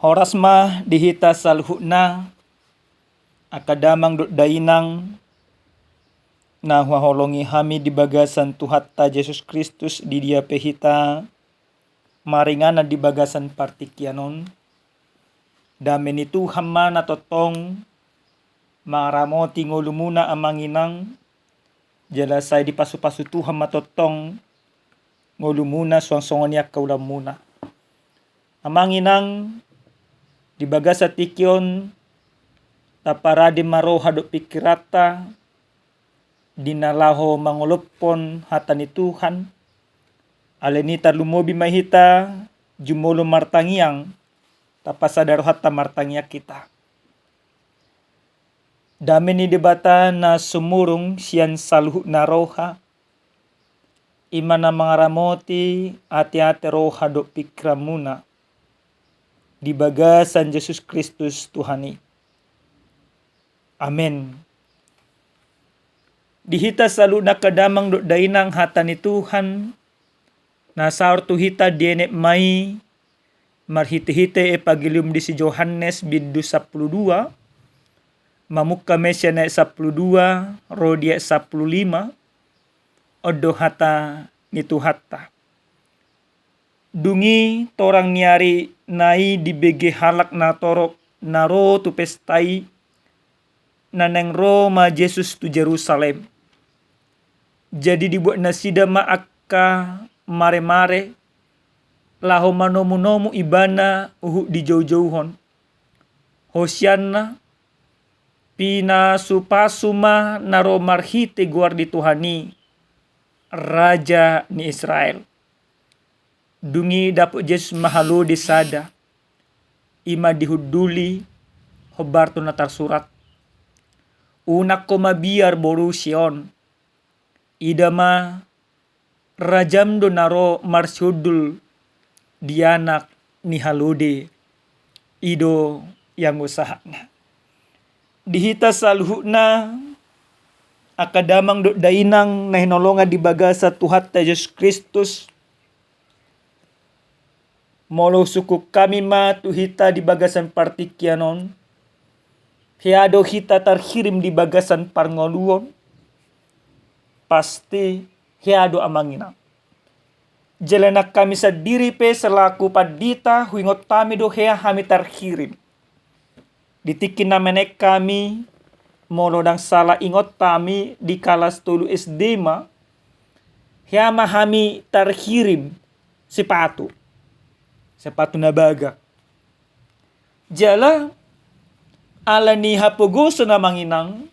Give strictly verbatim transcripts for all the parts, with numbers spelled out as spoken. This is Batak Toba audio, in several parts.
Horas ma di hita saluhutna, angka damang dohot dainang, na huhaholongi hami di bagasan Tuhanta Jesus Kristus di dia pe hita maringanan di bagasan partingkian on. Dame ni Tuhan ma na tongtong mangaramoti ngolumuna amang inang, jala sai dipasupasu Tuhan ma tongtong ngolumuna suang songon i angka ulaonmuna. Amang inang, di bagasan tingki on, taparade ma roha dohot pingkiranta di na laho mangolophon hata ni Tuhan. Alani i tarlumobi ma hita jumolo martangiang, tapasada rohanta martangiang hita. Dame ni Debata na sumurung sian saluhutna roha, i ma na mangaramoti ateate, roha dohot pingkiranmuna di bagasan Jesus Kristus Tuhan i. Amen. Di hita saluhutna angka damang dohot dainang, hata ni Tuhan na saor tu hita dienet ma i marhitehite Evangelium di si Johannes bindu sampulu dua, mamungka ma i sian ayat sampulu dua ro di ayat sampulu lima. On do hata ni Tuhanta. Dung i torang ni ari na i dibege halak natorop na ro tu pesta i, na naeng ro ma Jesus tu Jerusalem. Jadi dibuat nasida ma angka maremare laho manomunomu Ibana huhut dijoujouhon. Hosianna, pinasupasu ma na ro marhite goar ni Tuhan i, Raja ni Israel. Dung i dapot Jesus ma halode sada, i ma dihunduli hombar tu na tarsurat: Unang ho mabiar, boru Sion, ida ma Rajam do na ro marsihundul di anak ni halode. I do ianggo sahatna. Di hita saluhutna, angka damang dohot dainang na hinaholongan di bagasan Tuhanta Jesus Kristus, molo sungkun hami ma tu hita di bagasan partingkian on, hea do hita tarhirim di bagasan parngoluon? Pasti hea do, amang inang. Jala nang hami sandiri pe selaku pandita, huingot hami do hea hami tarhirim. Di tingki na menek hami, molo ndang sala ingot hami di kalas tolu S D ma, hea ma hami tarhirim sipatu. Sipatu na baga. Jala ala ni hapogoson, amang inang,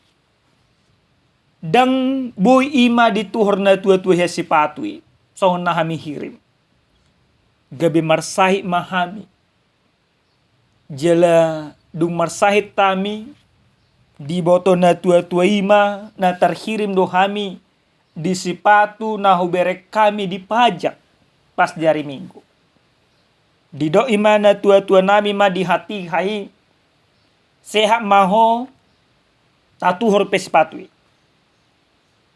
ndang boi i ma dituhor natuatua hea sipatu i, songon na hami hirim. Gabe marsahit ma hami. Jala dung marsahit hami, diboto natuatua i ma na tarhirim do hami di sipatu na hubereng hami di pajak pas di ari Minggu. Didok i ma natuatuanami ma di hatiha i, sehat ma ho, tatuhor pe sipatu i.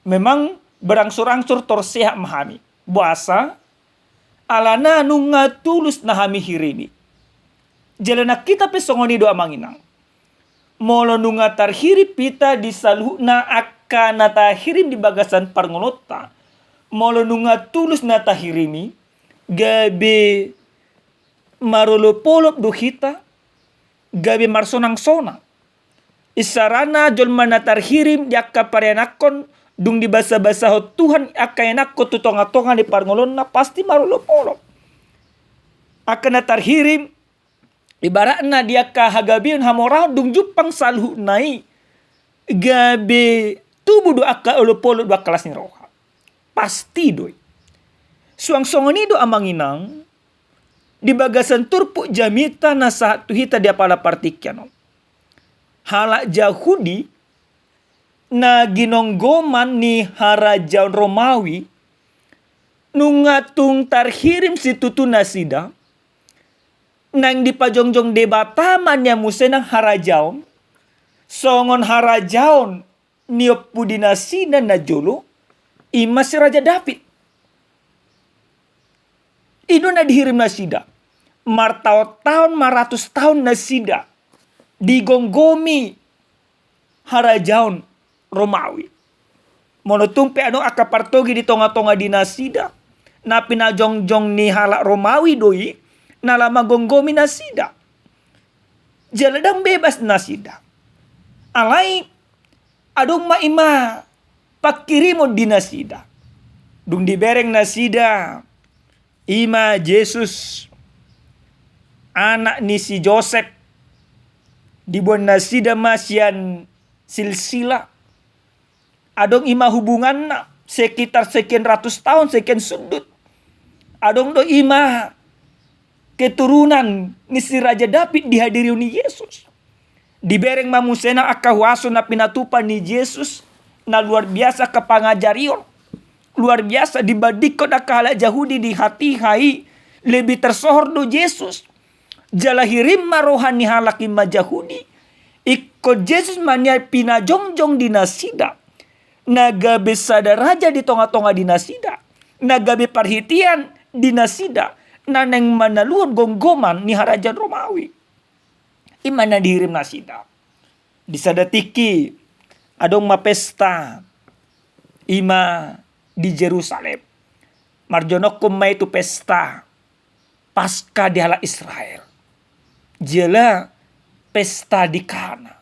Memang berangsur-angsur tor sehat ma hami. Boasa? Alana nunga tulus na hami hirim i. Jala nang hita pe songon i do, amang inang. Molo nunga tarhirim hita di saluhutna angka na tahirim di bagasan parngoluonta, molo nunga tulus na tahirim i, gabe marolopolop do hita, gabe marsonangsonang. Isarana jolma na tarhirim di angka parianakhon, dung dibasabasahon Tuhan angka ianakhon tu tongatonga ni parngoluonna, pasti marolopolop. Angka na tarhirim, ibaratna di angka hagabeon, hamoraon, dung jumpang saluhutna i, gabe tubu do angka olopolop, do angka las ni roha. Pasti do i. Suang songon i do, amang inang, di bagasan turpuk jamita na sahat tu hita di apala partingkian on. Halak Jahudi na ginonggoman ni harajaon Romawi, nunga tung tarhirim situtu nasida, naeng dipajongjong Debata ma nian muse nang harajaon, songon harajaon ni ompu di nasida najolo, i ma si Raja David. I do na dihirim nasida. martaon-taon, maratus taon nasida digomgomi harajaon Romawi. Molo tung pe adong angka partogi di tonga-tonga di nasida, na pinajongjong ni halak Romawi do i, na laho manggomgomi nasida. Jala ndang bebas nasida. Alai adong ma i ma pangkirimon di nasida. Dung dibereng nasida, i ma Jesus, anak ni si Josep, diboan nasida ma sian silsila. Adong i ma hubunganna sekitar sekian ratus taon, sekian sundut. Adong do i ma keturunan ni si Raja Daud dihadirihon ni Jesus. Dibereng ma muse nang angka huaso na pinatupa ni Jesus, na luar biasa angka pangajarion. Luar biasa dibandingkon angka halak Jahudi di hatiha i, lebih tersohor do Jesus. Jala hirim ma roha ni halak i ma Jahudi. Ingkon Jesus ma nian pinajongjong di nasida. Na gabe sada raja di tonga-tonga di nasida. Na gabe parhitean di nasida. Na naeng manaluhon gomgoman ni harajaon Romawi. I ma na dihirim nasida. Di sada tingki adong ma pesta i ma di Jerusalem. Marjonokhon ma i tu pesta Paskah di halak Israel. Jala pesta di Kana.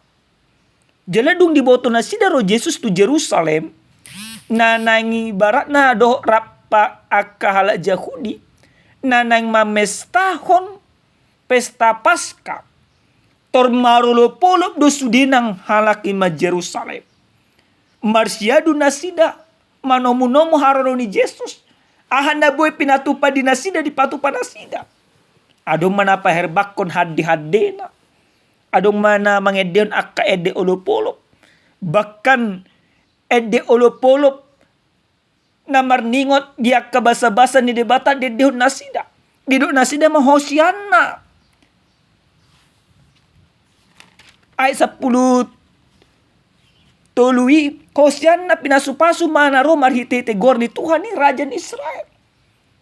Jala dung diboto nasida ro Jesus tu Jerusalem, na naeng ibaratna dohot rap angka halak Jahudi, na naeng mamestahon pesta Paskah. Tor marolopolop do sude nang halak i ma Jerusalem. Marsiadu nasida, manomunomu haroro ni Jesus. Aha na boi pinatupa di nasida dipatupa nasida. Adong ma na paherbakhon handehandena. Adong ma na mangendehon angka ende olopolop. Bahkan ende olopolop na marningot di angka basabasa ni Debata diendehon nasida. Didok nasida ma hosianna. Ayat sampulu tolu i, hosianna pinasupasu ma na ro marhitehite goar ni Tuhan i, Raja ni Israel.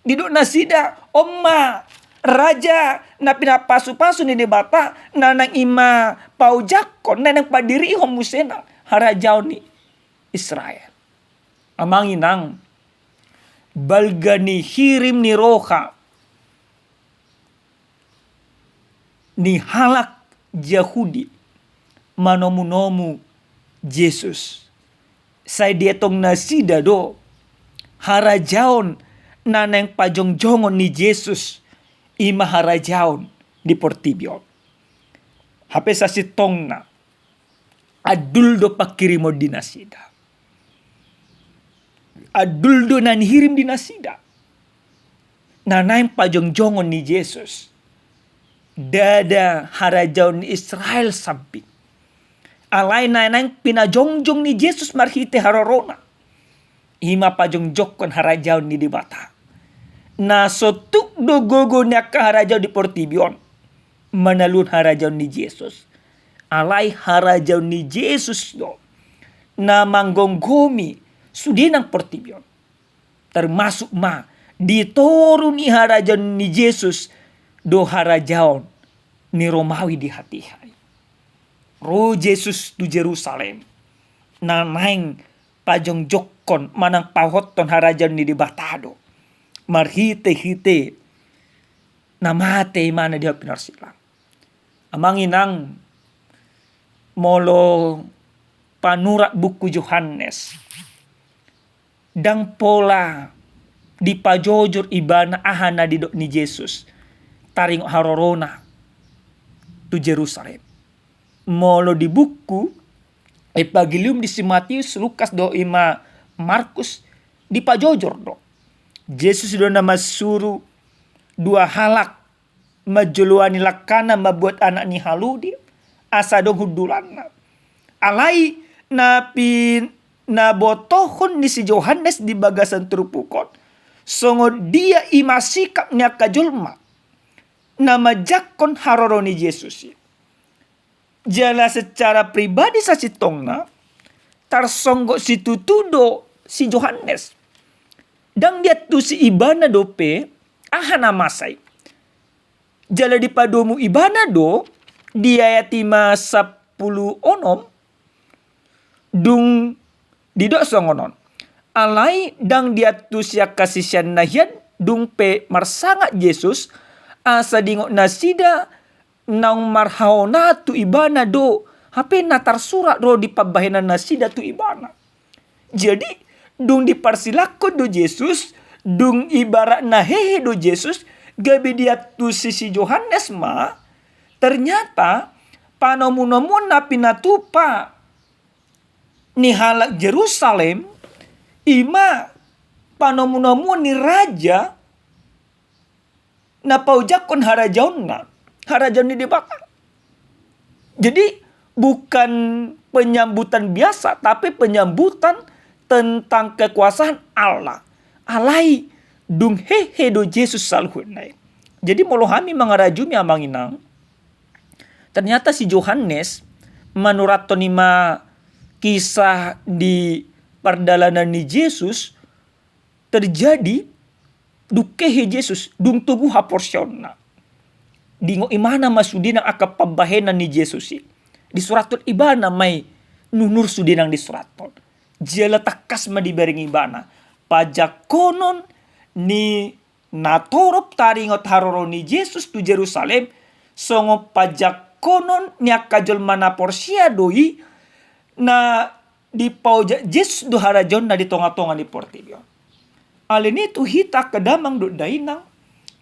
Didok nasida, on ma raja na pinapasupasu ni Debata, na naeng i ma paojakhon, na naeng padirihon muse nang harajaon ni Israel. Amang inang, balga ni hirim ni roha ni halak Jahudi manomunomu Jesus. Sai dietong nasida do harajaon na naeng pajongjongon ni Jesus, i ma harajaon di portibi on. Hape sasintongna, andul do pangkirimon di nasida. Andul do na nihirim di nasida. Na naeng pajongjongon ni Jesus. Ndada harajaon ni Israel sambing. Alai na naeng pinajongjong ni Jesus marhite harorona. I ma pajongjongkon harajaon ni Debata. Na so tuk do gogo ni angka harajaon di portibi on manaluhon harajaon ni Jesus. Alai harajaon ni Jesus do na manggomgomi sude nang portibi on. Termasuk ma di toru ni harajaon ni Jesus do harajaon ni Romawi di hatiha i. Ro Jesus tu Jerusalem na naeng pajongjongkon manang pahothon harajaon ni Debata do marhitehite na mate i ma na di hau pinarsilang. Amang inang, molo panurat buku Johannes, ndang pola dipajojor ibana aha na didok ni Jesus taringot harorona tu Jerusalem. Molo di buku Evangelium di si Matius, Lukas dohot i ma Markus, dipajojor do. Jesus do na mansuru dua halak manjoloani langkana mambuat anak ni halode asa adong hundulanna. Alai na pinabotohon ni si Johannes di bagasan turpuk on, songon dia i ma sikap ni angka jolma na manjangkon haroro ni Jesus i. Jala secara pribadi sasintongna, tarsonggot situtu do si Johannes. Ndang diantusi ibana dope aha na masa i. Jala dipadomu ibana do di ayat lima sampulu onom, dung didok songon on. Alai ndang diantusi angka siseanna hian, dung pe marsangap Jesus, asa diingot nasida naung marhaonaan tu ibana do, hape na tarsurat ro di pambahenan nasida tu ibana. Jadi, dung diparsilangkon do Jesus, dung ibaratna hehe do Jesus, gabe diantusi si Johannes ma, ternyata panomunomuan na pinatupa ni halak Jerusalem, i ma panomunomuan ni raja na paojakhon harajaonna, harajaon ni Debata. Jadi, bukan penyambutan biasa, tapi penyambutan tentang kekuasaan Allah. Alai, dung hehe do Jesus saluhutna i. Jadi, molo hami mangarajumi, amang inang, ternyata si Johannes manurathon i ma kisah di pardalanan ni Jesus, terjadi dung hehe Jesus, dung togu haporseaonna. Diingot ibana ma sude nang angka pambahenan ni Jesus i. Disurathon ibana ma i, nunur sude nang disurathon. Jala tangkas ma dibereng ibana pajakkonon ni natorop taringot haroro ni Jesus tu Jerusalem, songon pajakkonon ni angka jolma na porsea do i, na dipaojak Jesus do harajaonna di tongatonga ni portibi on. Alani i tu hita angka damang dohot dainang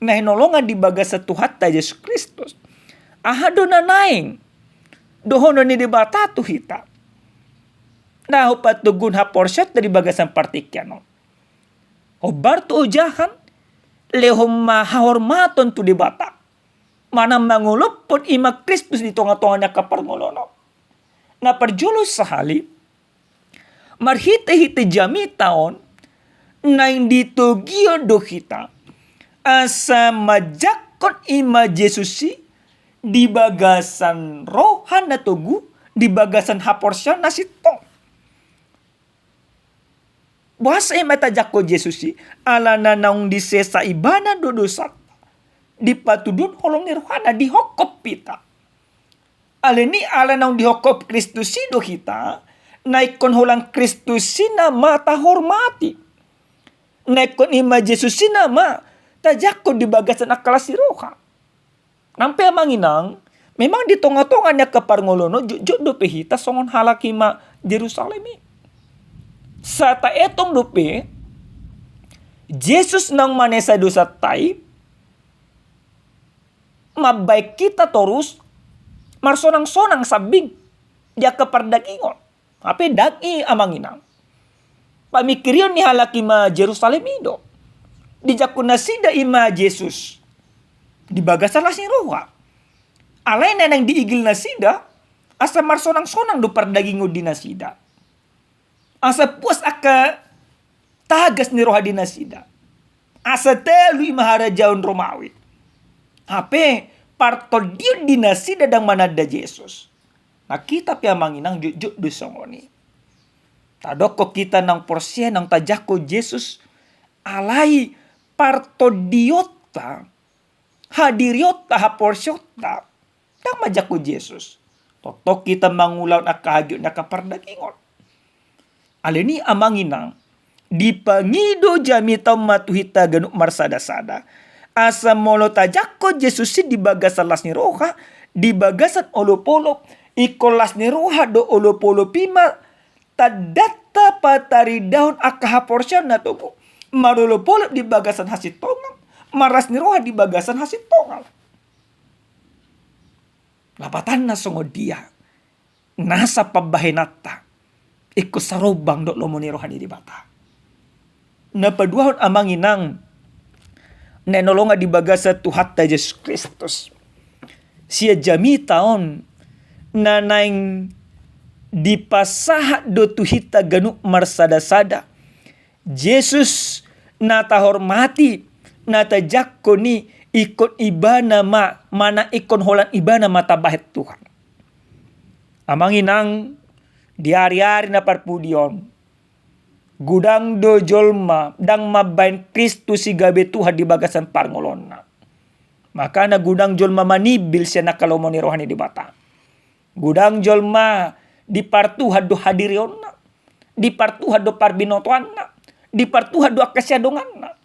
na hinaholongan di bagasan Tuhanta Jesus Kristus, aha do na naeng dohonon ni Debata tu hita na hupatonggui haporseaonta di bagasan partingkian on? Hombar tu ojahan, lehon ma hahormaton tu Debata, manang mangolophon i ma Kristus di tongatonga ni angka parngoluon on. Na parjolo sahali, marhitehite jamita on, naeng ditogion do hita asa manjangkon i ma Jesus i di bagasan roha na togu, di bagasan haporseaon na sintong. Boasa i ma tajangkon Jesus i? Alana naung disesa ibana do dosanta, dipatuduhon holong ni rohana, dihophop hita. Alani i, ala naung dihophop Kristus i do hita, na ingkon holan Kristus i nama tahormati. Na ingkon i ma Jesus i nama tajangkon di bagasan angka las ni roha. Nang pe, amang inang, memang di tongatonga ni angka parngoluon on jotjot dope hita songon halak i ma Jerusalem i. Sai taetong dope, Jesus naung manesa dosanta i mambahen hita torus marsonangsonang sambing di angka pardagingon. Hape ndang i, amang inang. Pamingkirion ni halak i ma Jerusalem i do. Dijangkon nasida i ma Jesus di bagasan las ni roha. Alai na naeng diigil nasida, asa marsonangsonang do pardagingon di nasida. Asa puas angka tagas ni roha di nasida. Asa talu i ma harajaon Romawi. Hape partondion di nasida ndang mananda Jesus. Na hita pe, amang inang, jotjot do songon i. Tadokkon hita naung porsea, naung tajangkon Jesus, alai partondionta, hadirionta, haporseaonta ndang manjangkon Jesus. Tongtong hita mangulahon angka hagiot ni angka pardagingon. Alani i, amang inang, dipangido jamita on ma tu hita ganup marsadasada, asa molo tajangkon Jesus i di bagasan las ni roha, di bagasan olopolop, ingkon las ni roha dohot olopolop i ma tandanta pataridahon angka haporseaon na togu. Marolopolop di bagasan hasintongan, marlas ni roha di bagasan hasintongan. Lapatanna songon dia nasa pambahenanta ingkon sarombang dohot lomo ni roha ni Debata. Na paduahon, amang inang, na hinaholongan di bagasan Tuhanta Jesus Kristus, sian jamita on na naeng dipasahat do tu hita ganup marsadasada Jesus na tahormati, na tajangkon i, ingkon ibana ma, manang ingkon holan ibana ma tabahen Tuhan. Amang inang, di ariari na parpudi on, godang do jolma ndang mambahen Kristus i gabe Tuhan di bagasan parngoluonna. Makana godang jolma manimbil sian angka lomo ni roha ni Debata. Godang jolma dipartuhan do hadirionna, dipartuhan do parbinotoanna, dipartuhan do angka siadonganna.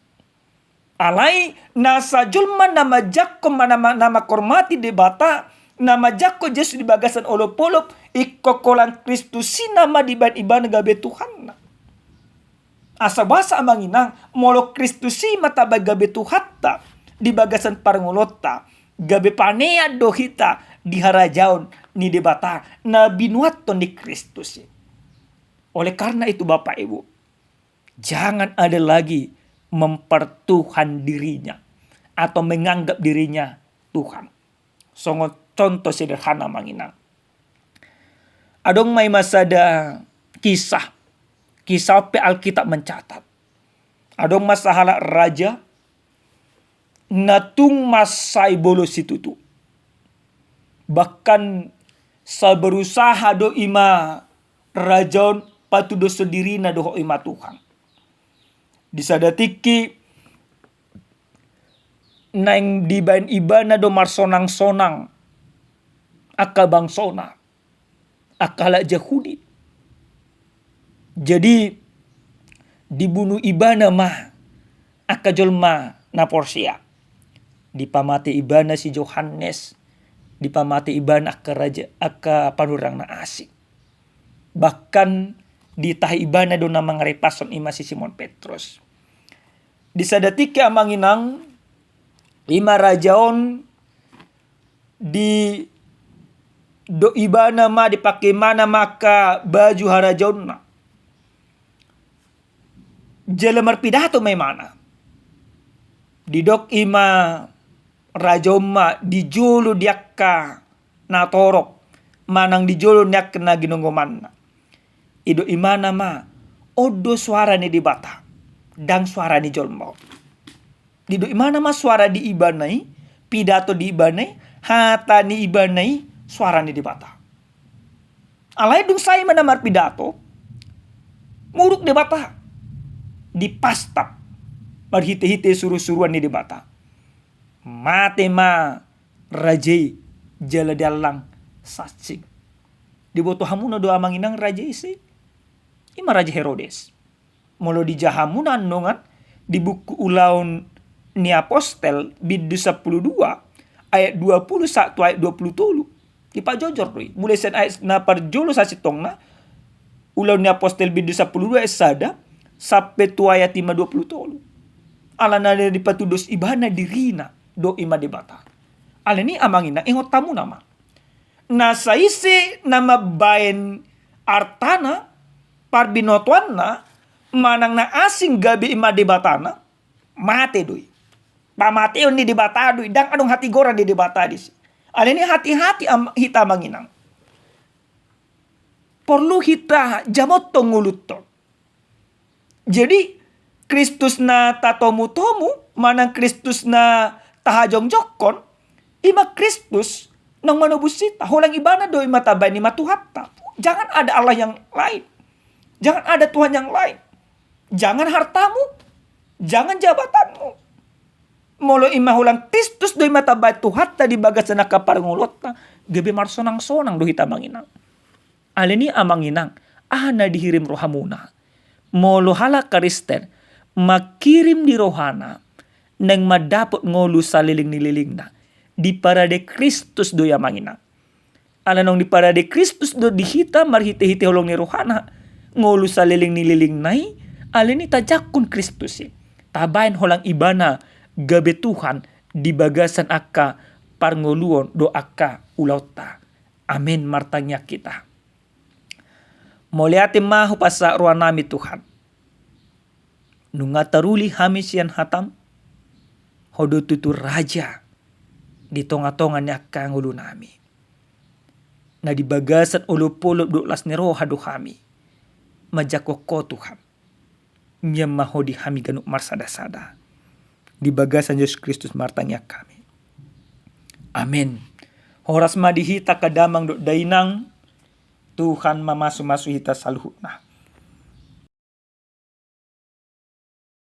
Alai nasa jolma na manjangkon ma-, na ma-, na manghormati Debata, na manjangkon Jesus di bagasan olopolop, ingkon holan Kristus i nama dibaen ibana gabe Tuhanna. Asa boasa, Amang Inang, molo Kristus i ma tabaen gabe Tuhanta di bagasan parngoluonta, gabe panean do hita di harajaon ni Debata na binuathon ni Kristus i. Oleh karena itu, Bapak Ibu, jangan ada lagi mempertuhan dirinya atau menganggap dirinya Tuhan. Songon contoh sederhana, Amang Inang. Adong ma i ma sada kisah, kisah pe Alkitab mencatat. Adong ma sahalak raja na tung mansai bolon situtu. Bahkan sai berusaha do i ma raja on patudoshon dirina dohot i ma Tuhan. Di sada tingki naeng dibaen ibana do marsonang-sonang angka bangsona, angka halak Jahudi. Jadi dibunu ibana ma angka jolma na porsea. Dipamate ibana si Johannes, dipamate ibana angka raja, angka panurirang na asing. Bahkan ditahi ibana do na mangaripashon i ma si Simon Petrus. Di sada tingki, Amang Inang, i ma raja on didok ibana ma, dipangke ibana ma angka baju harajaonna. Jala marpidato ma ibana. Didok i ma raja on ma di jolo ni angka natorop manang di jolo ni angka na ginomgomanna. Didok ibana ma, on do soara ni Debata, ndang soara ni jolma on. Didok ibana ma soara di ibana i, pidato di ibana i, hata ni ibana i, soara ni Debata. Alai dung sae ma na marpidato, muruk Debata. Dipastap marhite-hite suru-suruan ni Debata. Mate ma raja i jala diallang sansing. Diboto hamuna do, Amang Inang, raja i ise? I ma Raja Herodes. Molo dijaha hamuna annon di buku Ulaon ni Apostel bindu sampulu dua ayat dua pulu sahat tu ayat dua pulu tolu. Dipajojor do i. Mulai sian ayat na parjolo sasintongna, Ulaon ni Apostel bindu sampulu dua ayat sada sampe tu ayat i ma dua pulu tolu. Alana na dipatudos ibana dirina do i ma Debata. Alani, Amang Inang, ingot hamuna ma. Na saise na mambaen artana, parbinotoanna, manang na asing gabe i ma debatana, mate do i. Pamateon ni Debata do i, ndang adong hatigoran ni Debata disi. Alani, hati-hati am-, hita, Amang Inang. Porlu hita jamothon ngolunta on. Jadi, Kristus na tatomu-tomu, manang Kristus na tahajongjongkon, i ma Kristus naung manobus hita, holan ibana do i ma tabaen i ma Tuhanta. Jangan ada Allah yang lain. Jangan ada Tuhan yang lain. Jangan hartamu, jangan jabatanmu. Molo i ma holan Kristus do i ma tabaen Tuhanta di bagasan angka parngoluonta, gabe marsonang-sonang do hita, Amang Inang. Alani, Amang Inang, aha na dihirim rohamuna? Molo halak Kristen manghirim di rohana naeng mandapot ngolu saleleng ni lelengna, diparade Kristus do i, Amang Inang. Alana naung diparade Kristus do di hita marhite-hite holong ni rohana ngolu saleleng ni lelengna i, alani tajangkon Kristus i, tabaen holan ibana gabe Tuhan di bagasan angka parngoluon dohot angka ulaonta. Amen. Martangiang hita. Mauliate ma hupasahat rohanami, Tuhan. Nunga taruli hami sian hatam, Ho do tutu raja di tonga-tonga ni angka ngolunami. Na di bagasan olopolop dohot las ni roha do hami manjangkon Ho, Tuhan. Mian ma Ho di hami ganup marsada-sada. Di bagasan Jesus Kristus martangiang hami. Amen. Horas ma di hita angka damang dohot dainang. Tuhan mamasu-masu hita saluhutna.